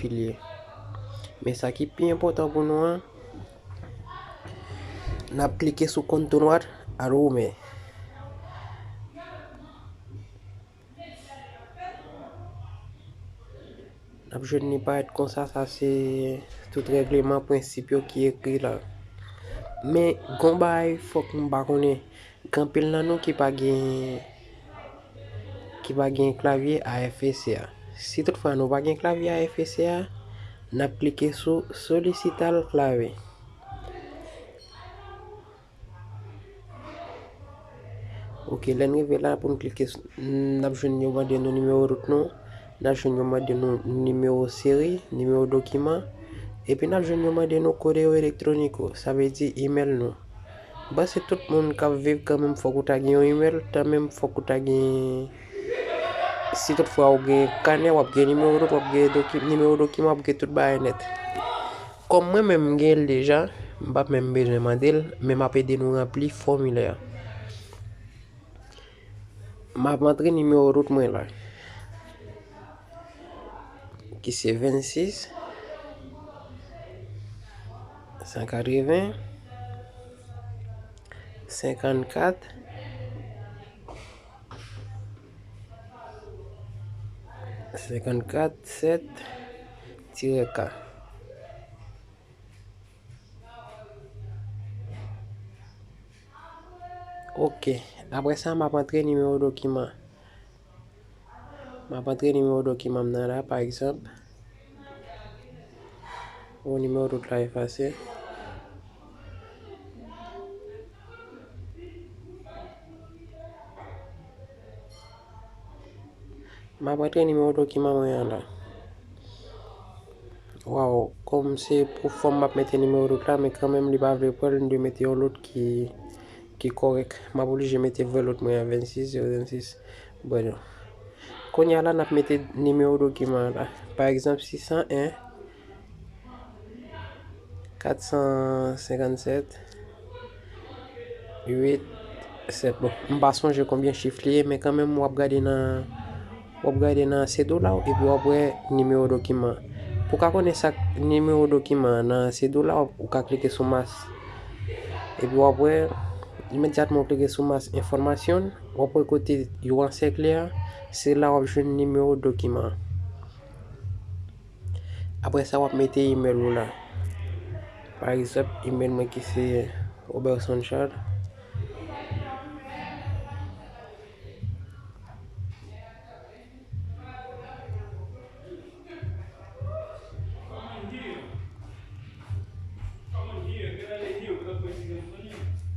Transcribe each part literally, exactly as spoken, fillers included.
pilye. Men sa ki pi enpòtan pou nou an, n ap klike sou Continuar a Rome. N ap jwenn li parèt konsa, sa se tout règleman, prensip yo ki ekri la. Men, gon bagay fòk nou pa konnen, gen anpil nan nou ki pa gen, ki pa gen klavye A F E C a. Si toutfwa nou pa gen klavye A F E C a, n ap klike sou Solicitar clave. Ok, lè n rive la pou n klike, n ap jwenn yo mande nou nimewo wout nou, n ap jwenn yo mande nou nimewo seri, nimewo dokiman, epi n ap jwenn yo mande nou correo electrónico, sa vle di email nou. M panse tout moun k ap viv kanmenm fòk ou ta gen yon email, kanmenm fòk ou ta gen, si toutfwa ou gen kanè, w ap gen nimewo wout, w ap gen doki-, nimewo dokiman, w ap gen tout bagay nèt. Kòm mwen menm m gen l deja, m p ap menm bezwen mande l, men m ap ede nou ranpli fòmilè a. M ap antre nimewo wout mwen la, ki se vennsis, san katreven, senkannkat, senkannkat, sèt, tirè ka. Ok. Apre sa, m ap antre nimewo dokiman. M ap antre nimewo dokiman m nan la, pa egzanp. Bon, nimewo tout la efase. M ap antre nimewo dokiman mwen an la. Waw, kòm se pou fòm m ap mete nimewo tout la, men kanmenm li pa vle pran l, m dwe mete yon lòt ki, ki kòrèk. M ap oblije mete vrè lòt mwen an, vennsis zewo vennsis. Bon, non. Kounye a la, n ap mete nimewo dokiman an la. Pa egzanp, sis san en, kat san senkannsèt, uit, sèt. Bon, m pa sonje konbyen chif li ye, men kanmenm w ap gade nan, w ap gade nan sedola w, epi w ap wè nimewo dokiman an. Pou w ka konnen sa k nimewo dokiman an nan sedola w, ou ka klike sou mas. Epi w ap wè, imedyatman w klike sou mas enfòmasyon, w ap wè kote yo ansèkle a, se la w ap jwenn nimewo dokiman an. Apre sa, w ap mete email ou la. Pa egzanp, email mwen ki se Roberson Charles.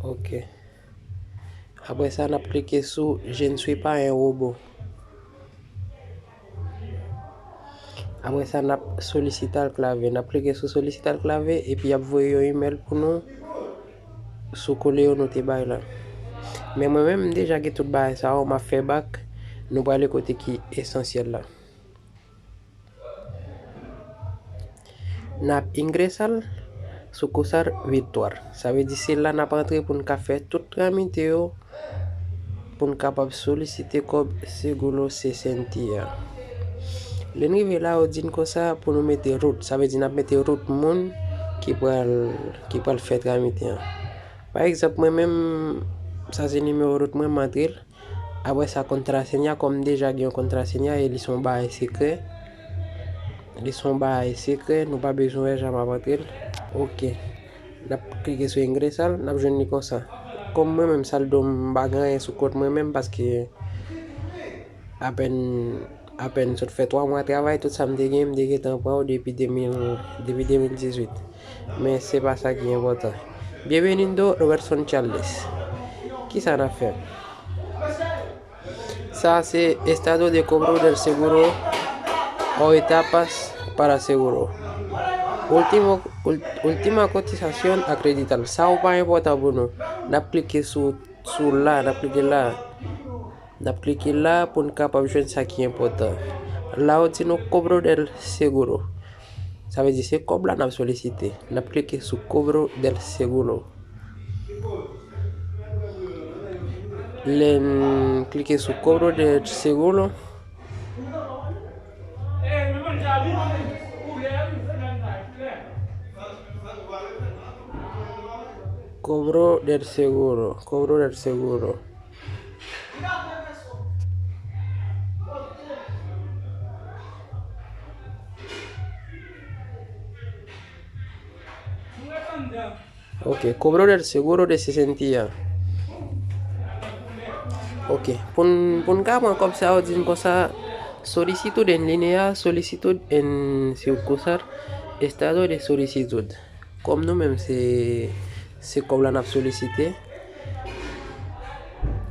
Ok. Apre sa, n ap klike sou Je ne suis pas un robot. Apre sa, n ap solicitar clave. N ap klike sou solicitar clave epi y ap voye yon email pou nou sou kole yo nou te bay la. Men mwen menm, m deja gen tout bagay sa yo, m ap fè back. Nou prale kote ki esansyèl la. N ap ingresar su cosas virtual. Sa vle di se la n ap antre pou n ka fè tout tramite yo, pou n kapab solisite kòb Seguro sesenta a. Lè n rive la, yo di n konsa pou nou mete root. Sa vle di n ap mete root moun ki pral, ki pral fè tramite an. Pa egzanp, mwen menm, sa se nimewo root mwen, m antre l. Apre sa, kontrasenya, kòm m deja gen yon kontrasenya e li se yon bagay sekrè. Li se yon bagay sekrè, nou pa bezwen wè jan m ap antre l. Ok. N ap klike sou ingresar, n ap jwenn li konsa. Kòm mwen menm, Saldo, m pa gen anyen sou kont mwen menm, paske apèn, apèn sot fè twa mwa travay, tout sa m te gen, m te gentan pran yo depi de mil, depi de mil dizuit. Men se pa sa ki enpòtan. Bienvenido, Roberson Charles. Kisa n ap fè? Sa se estado de cobro del seguro o etapas para seguro. Último, ul-, última cotización acreditada. Sa yo pa enpòtan pou nou. N ap klike sou, sou la, n ap klike la. N ap klike la pou n kapab jwenn sa ki enpòtan. La yo di nou cobro del seguro. Sa vle di se kòb la n ap solisite. N ap klike sou cobro del seguro. Lè n klike sou cobro del seguro, Cobro del seguro, cobro del seguro. Ok, cobro del seguro de cesantía. Ok, pou n, pou n ka pran kòb sa, yo di n konsa, solicitud en línea, solicitud en sucursal, estado de solicitud. Kòm nou menm se, se kòb la n ap solisite,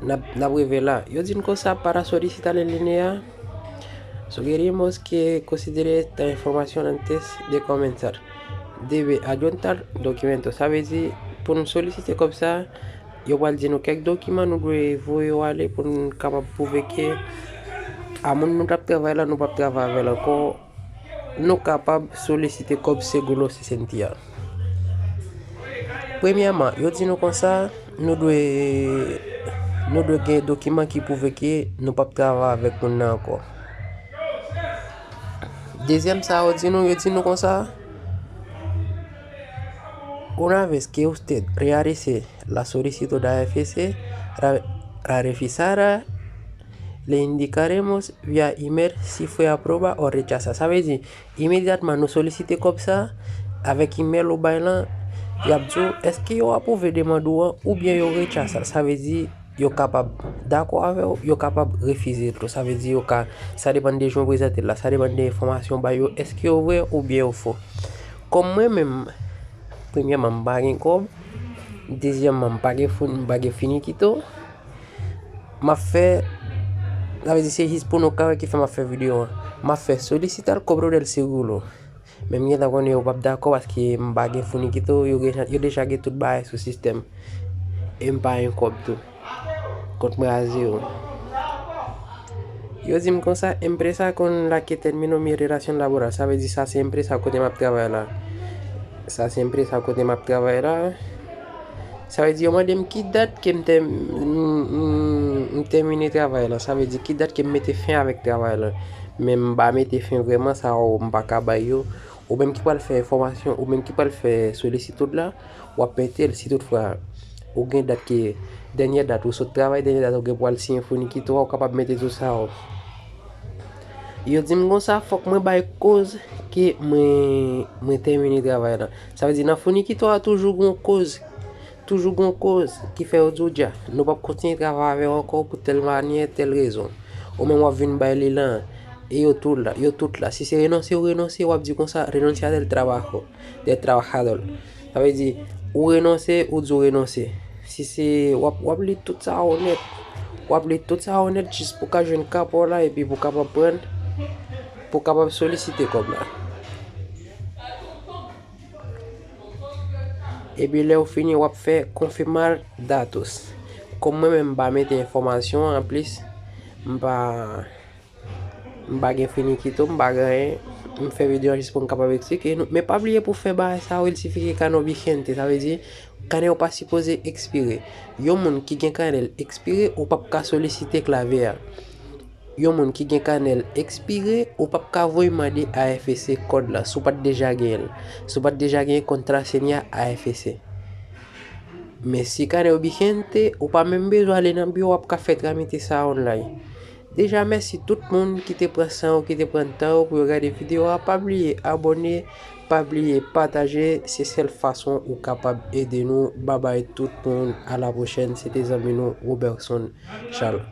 n ap, n ap rive la. Yo di n konsa, para solicitar en línea, sugerimos que considere esta información antes de comenzar. Debe adjuntar documentos. Sa vle di, pou n solisite kòb sa, yo pral di nou kèk dokiman nou dwe voye yo ale pou n kapab pwouve ke a moun nou t ap travay la, nou p ap travay avè l ankò, nou kapab solisite kòb Seguro Cesantía. Premyèman, yo di nou konsa, nou dwe, nou dwe gen dokiman ki pwouve ke nou p ap travay avèk moun nan ankò. Dezyèm sa, yo di nou, yo di nou konsa, una vez que usted realice la solicitud A F S, ra-, la revisará, le indicaremos vía email si fue aprobado o rechazado. Sa vle di, imedyatman nou solisite kòb sa, avèk email ou bay lan, y ap di w, èske yo apwouve demann ou an, oubyen yo rechaze l. Sa vle di, yo kapab dakò avè w, yo kapab refize l tou. Sa vle di, yo ka, sa depann de jan w prezante l la, sa depann de enfòmasyon w bay yo, èske yo vrè oubyen yo fo. Kòm mwen menm, premyèman, m pa gen kòb, dezyèmman, m pa gen founi, m pa gen finikito, m ap fè, sa vle di se jis pou nou ka wè ki fè m ap fè videyo an. M ap fè solicitar cobro del seguro. Men m gentan konnen yo p ap dakò paske m pa gen founi ki tou, yo gen, yo deja gen tout bagay sou sistèm. E m pa gen kòb tou. Kont mwen a zewo. Yo di m konsa, empresa con la que termino mi relación laboral. Sa vle di sa se empresa kote m ap travay la. Sa se empresa kote m ap travay la. Sa vle di yo mande m ki dat ke m tè-, m, m, m tèmine travay la. Sa vle di ki dat ke m mete fen avèk travay la. Men m pa mete fen vrèman, sa yo m pa ka bay yo. Ou menm ki pral fè enfòmasyon, ou menm ki pral fè solicitud la, w ap mete l si toutfwa ou gen dat ke, dènyè dat ou sot travay, dènyè dat ou gen pou al siyen founi ki tou a, ou kapab mete tou sa yo. Yo di m konsa, fòk mwen bay koz ke mwen, mwen tèmine travay la. Sa vle di nan founi ki tou a toujou gon koz, toujou gon koz ki fè yo di w dja, nou p ap kontinye travay avè w ankò pou tèl manyè, tèl rezon. Ou menm w ap vin bay li lan, e yo tou la, yo tout la. Si se renonse ou renonse, w ap di konsa, renuncia del trabajo, del trabajador. Sa vle di, ou renonse, ou di w renonse. Si se, w ap, w ap li tout sa yo nèt. W ap li tout sa yo nèt jis pou w ka jwenn ka pa w la epi pou w kapab pran, pou w kapab solisite kòb la. Epi lè w fini, w ap fè confirmar datos. Kòm mwen menm m pa mete enfòmasyon, anplis, m pa, m pa gen finikito, m pa gen anyen. M fè videyo a jis pou m kapab eksplike nou. Men pa bliye pou fè bagay sa yo, el tiene que quedar vigente. Sa vle di, kanè w pa sipoze ekspire. Yon moun ki gen kanè l ekspire, ou p ap ka solisite klavye a. Yon moun ki gen kanè l ekspire, ou p ap ka voye mande A F S kòd la, si w pa t deja genyen l. Si w pa t deja genyen kontraseña A F S. Men si kanè w vigente, ou pa menm bezwen ale nan biwo, w ap ka fè tramite sa online. Deja, mèsi tout moun ki te pran san yo, ki te pran tan yo pou yo gade videyo a. Pa bliye abòne, pa bliye pataje. Se sèl fason ou kapab ede nou. Babay tout moun. A la pwochèn. Se te zanmi nou, Robertson Charles.